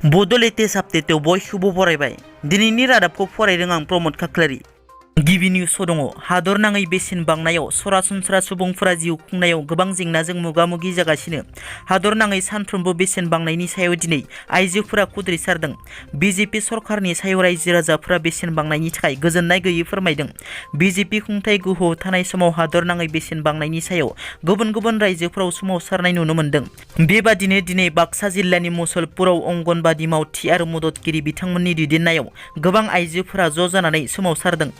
Bodo latest update बयखौबो बरायबाय दिनैनि रादाबखौ फरायदों आं प्रमद खाख्लारि गिबि निउस दङ हादर नाङै बेसेन बांनायाव सरासनस्रा सुबुंफोरा जिउ खुंनायाव गोबां जेंनाजों मोगा-मोगि जागासिनो हादर नाङै सानफ्रोमबो बेसेन बांनायनि सायाव दिनै आइजोफोरा खुद्रिसारदों बिजेपि सरकारनि सायाव रायजो राजाफोरा बेसेन बांनायनि थाखाय गोजोननाय गैयै फोरमायदों बिजेपि खुंथाय गोहोआव थानाय समाव हादर नाङै बेसेन बांनायनि सायाव गुबुन गुबुन रायजोफोराव सोमावसारनाय नुनो मोन्दों बेबादिनो दिनै बाक्सा जिल्लानि मुसलपुराव अंगनबादि मावथि आरो मददगिरि बिथांमोननि दैदेननायाव गोबां आइजोफोरा ज' जानानै सोमावसारदों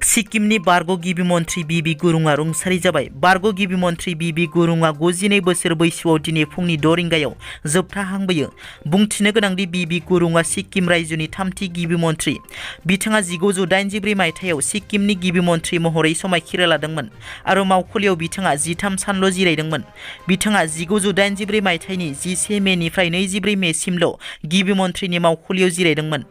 सिक्किमनि बारग' गिबि मन्थ्रि बिबि गुरुङा रुंसारि जाबाय बारग' गिबि मन्थ्रि बिबि गुरुङा 92 बोसोर बैसोआव दिनै फुंनि 6 रिंगायाव जोबथा हांबोयो बुंथिनो गोनांदि बिबि गुरुङा सिक्किम रायजोनि थामथि गिबि मन्थ्रि बिथाङा 1984 मायथाइयाव सिक्किमनि गिबि मन्थ्रि महरै समायखिरा लादोंमोन आरो मावखुलियाव बिथाङा 13 सानल' जिरायदोंमोन बिथाङा 1984 मायथाइनि 11 मेनिफ्राय 24 मेसिमल' गिबि मन्थ्रिनि मावखुलियाव जिरायदोंमोन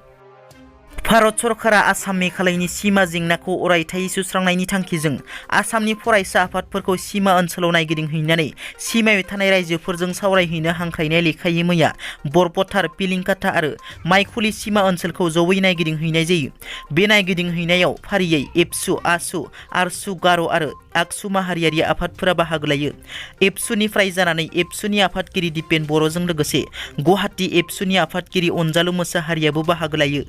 भारत सरकारा आसाम मेघालयनि सीमा जेंनाखौ अरायथायै सुस्रांनायनि थांखिजों आसामनि फरायसा आफादफोरखौ सीमा ओनसोलाव नायगिदिंहैनानै सीमायाव थानाय रायजोफोरजों सावरायहैनो हांख्रायनाय लेखायै मैया बरपथार पिलिंकाता आरो माइखुलि सीमा ओनसोलखौ जयै नायगिदिंहैनाय जायो बे नायगिदिंहैनायाव फारियै एबसु आसु आरसु गार' आरो आगसु माहारियारि आफादफोरा बाहागो लायो एबसुनिफ्राय जानानै एबसुनि आफादगिरि दिपेन बर'जों लोगोसे गुवाहाटी एबसुनि आफादगिरि अनजालु मोसाहारियाबो बाहागो लायो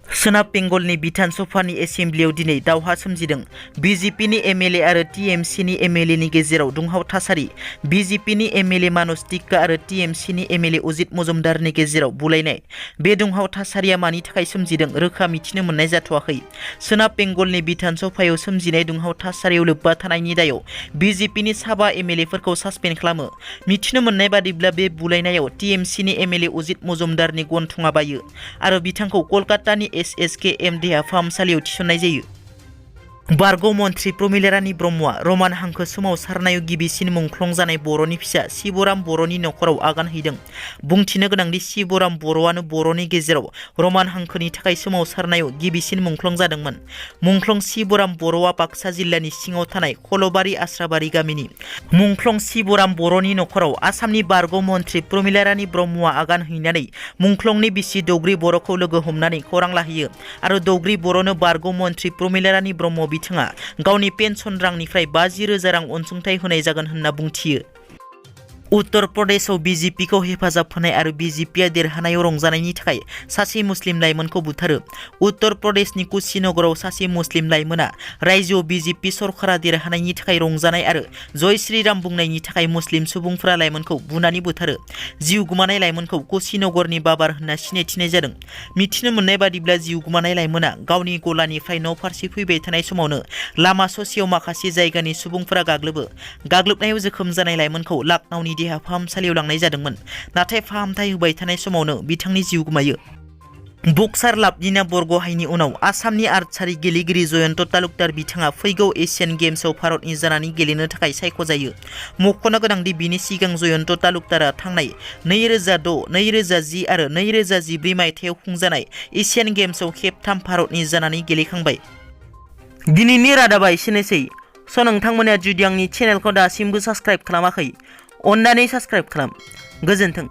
सोनाब बेंगलनि बिधान सभानि एसेम्ब्लियाव दिनै दावहा सोमजिदों बिजेपिनि MLA आरो TMCनि MLA नि गेजेराव दुंहाव थासारि बिजेपिनि MLA मानुस टिक्का आरो TMCनि MLA अजित मजुमदारनि गेजेराव बुलायनाय बे दुंहाव थासारिया मानि थाखाय सोमजिदों रोखा मिथिनो मोननाय जाथ'वाखै सोनाब बेंगलनि बिधान सभायाव सोमजिनाय दुंहाव थासारियाव लोब्बा थानायनि दायाव बिजेपिनि साबा MLAफोरखौ सासपेन्ड खालामो मिथिनो मोननाय बादिब्ला बे बुलायनायाव TMCनि MLA अजित मजुमदारनि गन्थङा बायो आरो बिथांखौ कलकातानि SSKM देहा फाहामसालियाव थिसननाय जायो बारग' मन्थ्रि प्रमिलारानी ब्रह्मआ रमान हांखो सोमावसारनायाव गिबिसिन मुंख्लं जानाय बर'नि फिसा शिवराम बर'नि नखराव आगान हैदों बुंथिनो गोनांदि शिवराम बर'आनो बर'नि गेजेराव रमान हांखोनि थाखाय सोमावसारनायाव गिबिसिन मुंख्लं जादोंमोन मुंख्लं शिवराम बर'आ बाक्सा जिल्लानि सिङाव थानाय खलबारि आस्राबारि गामिनि मुंख्लं शिवराम बर'नि नखराव आसामनि बारग' मन्थ्रि प्रमिलारानी ब्रह्मआ आगान हैनानै मुंख्लंनि बिसि दौग्रि बर'खौ लोगो हमनानै खौरां लाहैयो आरो दौग्रि बर'नो बारग' मन्थ्रि प्रमिलारानी ब्रह्म बिथाङा गावनि पेन्सन रांनिफ्राय 50,000 रां अनसुंथाइ होनाय जागोन होनना बुंथियो उत्तर प्रदेशआव बिजेपिखौ हेफाजाब होनाय आरो बिजेपिया देरहानायाव रंजानायनि थाखाय सासे मुस्लिम लाइमोनखौ बुथारो उत्तर प्रदेशनि कुशीनगराव सासे मुस्लिम लाइमोना रायजोआव बिजेपि सरकारा देरहानायनि थाखाय रंजानाय आरो जय श्रीराम बुंनायनि थाखाय मुस्लिम सुबुंफोरा लाइमोनखौ बुनानै बुथारो जिउ गुमानाय लाइमोनखौ कुशीनगरनि बाबार होनना सिनायथिनाय जादों मिथिनो मोननाय बादिब्ला जिउ गुमानाय लाइमोना गावनि गलानिफ्राय न' फारसे फैबाय थानाय समावनो लामा ससेयाव माखासे जायगानि सुबुंफोरा गाग्लोबनायाव जोखोम जानाय लाइमोनखौ लाखनौनि देहा फाहामसालियाव लांनाय जादोंमोन नाथाय फाहामथाय होबाय थानाय समावनो बिथांनि जिउ गोमायो बक्सार लाभलिना बरग'हाइनि उनाव आसामनि आर्चारि गेलेगिरि जयन्त तालुकदार बिथाङा फैगौ एशियान गेम्सआव भारतनि जानानै गेलेनो थाखाय सायख'जायो मख'नो गोनांदि बिनि सिगां जयन्त तालुकदारा थांनाय 2006, 2010 आरो 2014 मायथाइयाव खुंजानाय एशियान गेम्सआव खेबथाम भारतनि जानानै गेलेखांबाय दिनैनि रादाबा एसेनोसै नोंथांमोना जुदि आंनि चेनेलखौ दासिमबो साबस्क्राइब खालामाखै अन्नानै साबस्क्राइब खालाम गोजोन्थों